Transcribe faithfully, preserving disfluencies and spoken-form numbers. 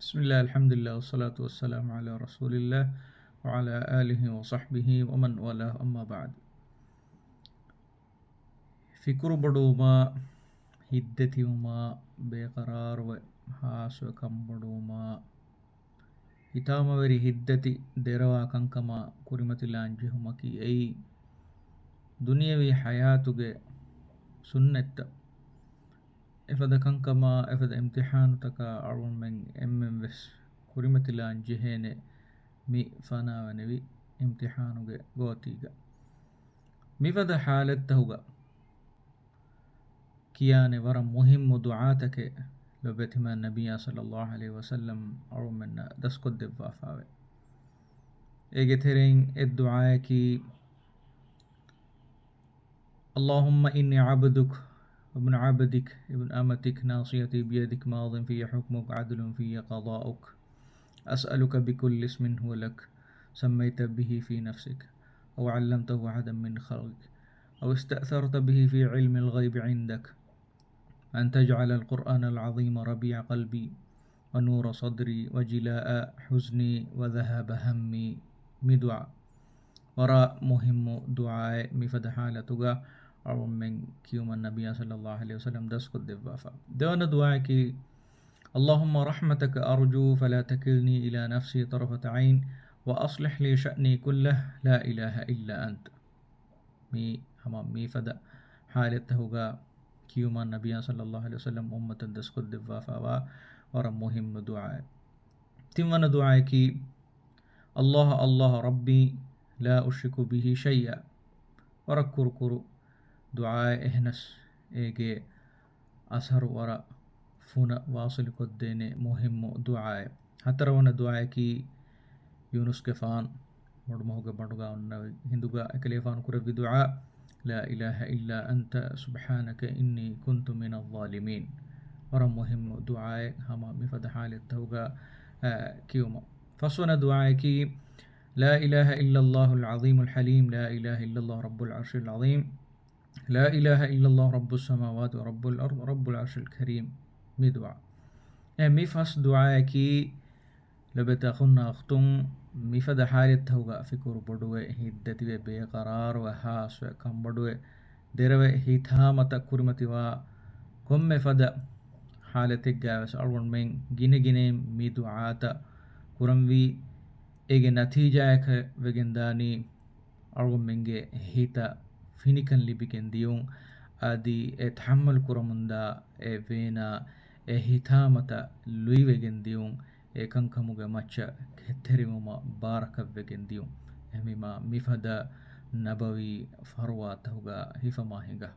بسم الله، الحمد لله، والصلاة والسلام على رسول الله، وعلى آله وصحبه ومن والاه، أما بعد. ފިކުރު ބޮޑުވުމާ، ހިތްދެތިވުމާ، ބޭޤަރާރުވެ، ހާސްވެ ކަންބޮޑުވުމާ، ހިތާމަވެރި ހިތްދަތި ދެރަވާ ކަންކަމާ ކުރިމަތިލާން ޖެހުމަކީ އެއީ، ދުނިޔަވީ ޙަޔާތުގެ ސުންނަތްތައް. އެފަދަ ކަންކަމާ، އެފަދަ އިމްތިޙާނުތަކާ އަޅުގަނޑުމެން އެންމެން ވެސް ކުރިމަތިލާން ޖެހޭނެ މި ފަނާވަނިވި އިމްތިޙާނުގެ ގޯތީގަ. މިފަދަ ޙާލަތްތަހުގަ ކިޔާނެ ވަރަށް މުހިއްމު ދުޢާތަކެއް ލޮބުވެތިމާ ނަބިއްޔާ ޞައްލައްލާހު ޢަލައިހި ވަސައްލަމް އަޅުގަނޑުމެންނަށް ދަސްކޮށްދެއްވާފާވޭ. އޭގެ ތެރެއިން އެއް ދުޢާއަކީ، اللهم إني عبدك وابن عبدك ابن أمتك ناصيتي بيدك ماض في حكمك عدل في قضاؤك أسألك بكل اسم هو لك سميت به في نفسك أو علمته أحدا من خلقك أو استأثرت به في علم الغيب عندك أن تجعل القرآن العظيم ربيع قلبي ونور صدري وجلاء حزني وذهاب همي. މި ދުޢާ ވަރަށް މުހިއްމު ދުޢާއެއް. މިފަދަ ޙާލަތުގަ އަޅުގަނޑުމެން ކިޔުމަށް ނަބިއްޔާ ޞައްލައްލާހު ޢަލައިހި ވަސައްލަމް ދަސްކޮށްދެއްވާފަ. ދެވަނަ ދުޢާއަކީ، اللهم رحمتك أرجو فلا تكلني إلى نفسي طرفة عين وأصلح لي شأني كله لا إله إلا أنت. މީ ހަމަ މިފަދަ ޙާލަތްތަހުގަ ކިޔުމަށް ނަބިއްޔާ ޞައްލައްލާހު ޢަލައިހި ވަސައްލަމް އުއްމަތަށް ދަސްކޮށްދެއްވާފާވާ ވަރަށް މުހިއްމު ދުޢާއެއް. ތިންވަނަ ދުޢާއަކީ، الله الله ربي لا أشرك به شيئا. ވަރަށް ކުރުކުރު ދުޢާއެއް، އެހެނަސް އޭގެ އަސަރު ވަރަށް ފުނަށް ވާޞިލުކޮށްދޭނެ މުހިއްމު ދުޢާއެއް. ހަތަރުވަނަ ދުޢާއަކީ، ޔޫނުސްގެފާނު ބޮޑުމަހުގެ ބަނޑުގަ އޮންނަ ހިނދުގަ އެކަލޭފާނު ކުރެއްވި ދުޢާ، لا إله إلا أنت سبحانك إني كنت من الظالمين. ވަރަށް މުހިއްމު ދުޢާއެއް ހަމަ މިފަދަ ޙާލަތްތަހުގަ، އަ، ކިޔުމަށް. ފަސްވަނަ ދުޢާއަކީ، لا إله إلا الله العظيم الحليم لا إله إلا الله رب العرش العظيم لا إله إلا الله رب السماوات ورب الأرض رب العرش الكريم. މި ދުޢާ. އެ މި ފަސް ދުޢާއަކީ، ލޮބުވެތި އަޚުންނާ އުޚްތުން، މިފަދަ ޙާލަތްތަހުގަ ފިކުރު ބޮޑުވެ، ހިތްދަތިވެ، ބޭޤަރާރުވެ، ހާސްވެ، ކަންބޮޑުވެ، ދެރަވެ، ހިތާމަތައް ކުރިމަތިވާ ކޮންމެ ފަދަ ޙާލަތެއްގައިވެސް އަޅުގަނޑުމެން ގިނަގިނައިން މި ދުޢާތައް ކުރަންވީ. އޭގެ ނަތީޖާއަކަށް ވެގެންދާނީ، އަޅުގަނޑުމެންގެ ހިތަށް ފިނިކަން ލިބިގެން ދިޔުން، އަދި އެ ތަޙައްމަލް ކުރަމުންދާ އެ ވޭނާ އެ ހިތާމަތައް ލުއިވެގެން ދިޔުން، އެ ކަންކަމުގެ މައްޗަށް ކެތްތެރިވުމަށް ބާރަކަށްވެގެން ދިޔުން. އެހެންވީމާ، މިފަދަ ނަބަވީ ފަރުވާތަހުގަ ހިފަމާ ހިނގާ.